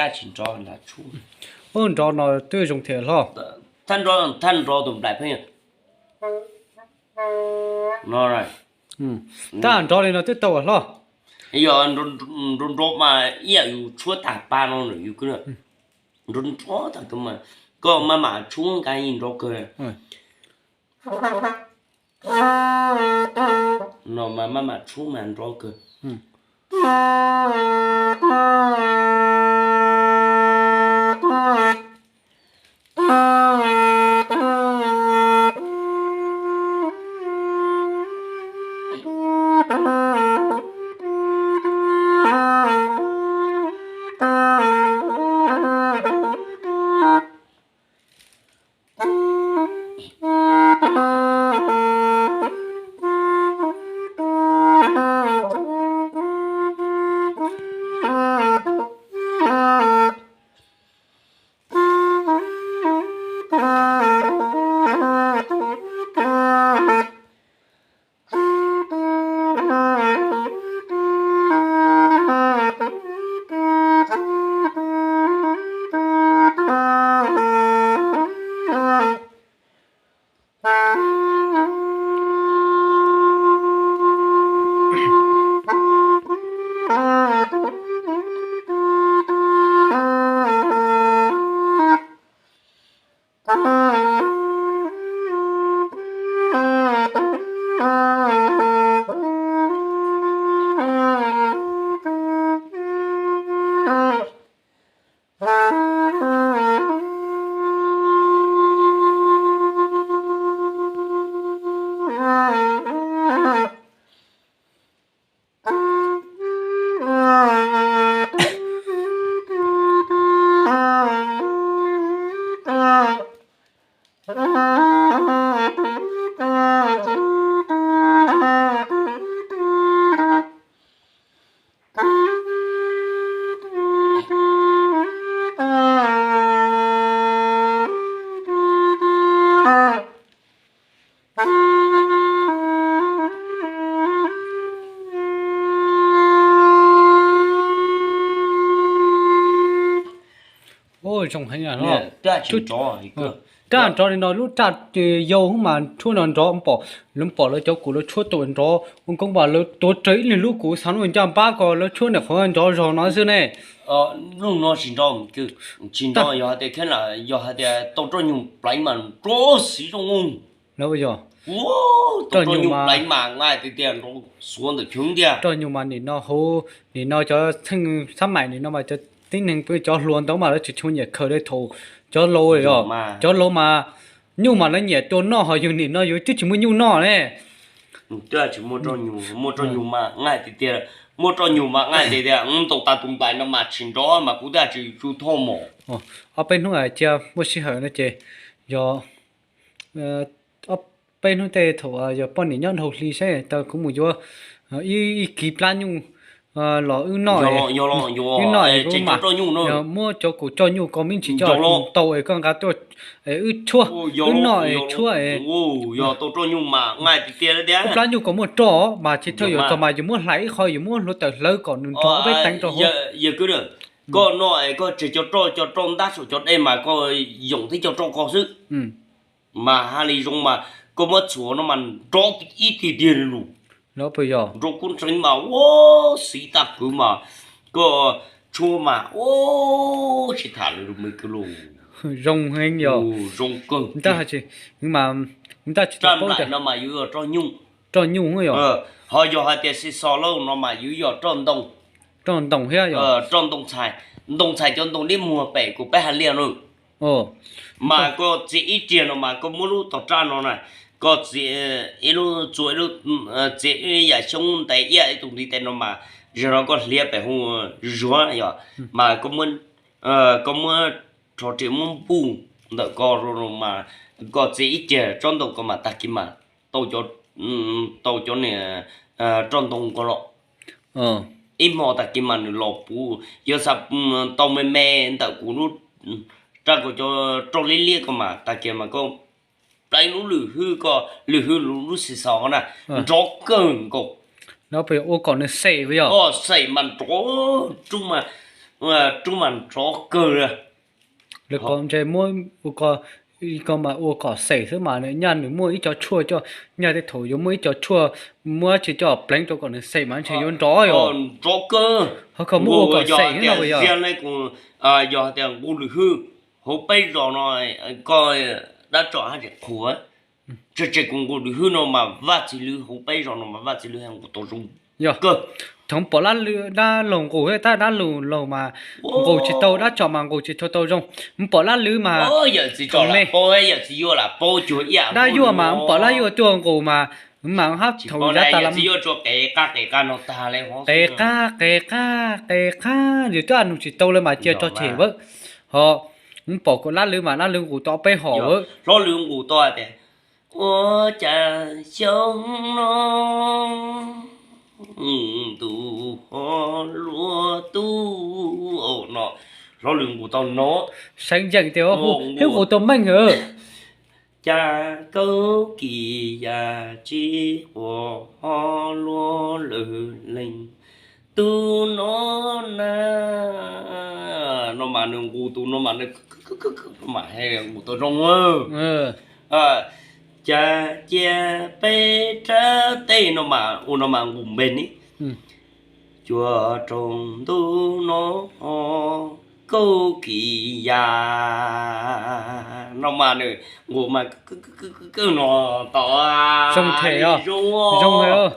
Tab sis nrov nram tshub. Ub, nrov no twb zoo thiab hlob. Thaj nrov, thaj nrov tus nplaim pheej no. Tab nrov li no twb tau hlob. Yog nrov nrov mas ib yam yus tshuab tag pa no yus nrov nrov tag kawg mas koj maj mam tshub nqa nrov kawg. No mas maj mam tshub mas nrov kawg. Zoo heev. Raj nrov li no lub raj yau mas tshuab no nrov pom, lawv pom lawv cov kuv lawv tshuab tus nrov ua koob mas lawv tuav rawv ib lwm lub kuv xav ncaj npab ko lawv tshuab nim qhov nrov zog no xwb ne. Lub no tsis nrov, tsis nrov yog tias, yog hais tias tau roj nyuj pleev mas nrov xiv zoo. Tau roj nyuj pleev mas nqaij tiag tiag, nrov xuav ntawm chwv tiag. Roj nyuj mas nim no hauv, nim no cov txheej xab maim nim no mas cov tib neeg cov hluas ntawd mas lawv tsis tshua nyiam khaws li thaum cov laus, cov laus mas nyuj mas lawv nyiam tua noj, ho yus nim no yus twb tsis muaj nyuj noj ne. Twb tsis muaj roj nyuj, muaj roj nyuj mas nqaij tiag tiag, muaj roj nyuj mas nqaij tiag tiag. Ntaus tas tus nplaim no mas tsis nrov mas kuv twb tsis tsu thoj mos. Ob peb hnub cia muaj sij hawm no ces yog ob peb hnub tej thaum yog poj niam nyob dhau hli seb tau kuv mus yuav ib kiv plab nyuj los wb noj, wb noj, muab cov kuv roj nyuj ko me ntsis coj tau es koj nqa tuaj es wb tshuab, wb noj es tshuab. Yog tau roj nyuj mas nqaij tiag tiag. Plab nyuj ko muaj roj mas tsis txhob yuav txog mas yus muab hlais ib qho, yus muab hluav taws hlawv kom nws nrog ob peb teev rau hauv. Yog koj noj es koj tseg cov roj, cov roj ntab saum cov dej mas koj yoom tib cov roj ko xwb. Mas hais li zoo mas koj muab txhuam no mas nrov ib tiag tiag li lus. Nrov kub ntseev mas ua xiv tag kwv mas koj tshuab mas ua tsis tham li lus me kwv lus. Zoo heev yog zoo kawg. Ntab tsis tau paub no mas yus yog roj nyuj, roj nyuj yog. Ho yog hais tias xi xo lauj no mas yus yog roj ntoo, roj ntoo thiab yog roj ntoo txhais, ntoo txhais cov ntoo dib muag pem kuv peb hais liaj no. Mas koj txiav ib riag no mas koj muab lub tog raj no na, koj txiav ib lub txua, txiav ib yam xyoob ntev ib yam ib tug ntiv tes no mas, zaum no koj hliav pem hu zuav yog, mas koj muab rho riam muab npuj ntawm ko mas koj txiav ib riag tsob ntoo ko mas tag kis mas tau cov niag roj ntoo ko los. Ib hmo tag kis mas nws los puv, yog xav tau me me ntawm kuv lub raj ko cov roj liab liab ko mas tag kis mas koj pleev lub lwm hwb ko, lwm hwb lub xi xo na, nrov kawg nkaus. Ua kom nws xem, xem mas nrov rub mas Rub mas nrov kawg li. Lawv ko ntshe muab ua ko, ko mas ua kom xeem xwb mas nyaj nws muaj ib co tshuaj coj, nyaj tej thaum yuav muaj ib co tshuaj muab tsis coj pleev rau kom nws xeem mas ntshe yuav nrov yog. Nrov kawg. Ho ko muab ua kom xeem no yog. Yog tias nqus lwm hwj hauv peb zos no, koj dab tsov haj tseem qhuas. Tse tse kuv nqus lwm hwj no mas vaj txiv lwm hauv peb zos no mas vaj txiv lwm nqus tau zoo. Yog kawg. Thaum pom dab laug nqus tab dab laug laug mas nqus tsis tau, dab tsov mas nqus tsis tau tau zoo. Mus pom dab lwm mas yawm txiv tsov lam paub, yawm txiv yuav lam paub cuag ib yam dab yuaj mas mus pom dab yuaj tuaj nqus mas mas hab thaum yav tas los qe qab qe qab no tag li, qe qab qe qab qe qab yus twb nug tsis tau li mas cia tso tseg vawm. Ho mus pom dab lwm mas dab lwm nqus tau peb hom vawm. Hlob lwm nqus tau tias ua cas xyoo no tus ho luaj tub no. Hlob lwm nqus tau no, seev yeem tias hu nqus tau meej. Cas kaub kis yam tsis quas ho luaj lwm leej tub no na. No mas nws nqus tus no mas nws mas nqus tau zoo. Cas cia peb rab tej no mas ua no mas nqus npe ni. Cuag rau ntu no kaub kis yam no mas nws nqus mas kawg no tod. Zoo them os, zoo os.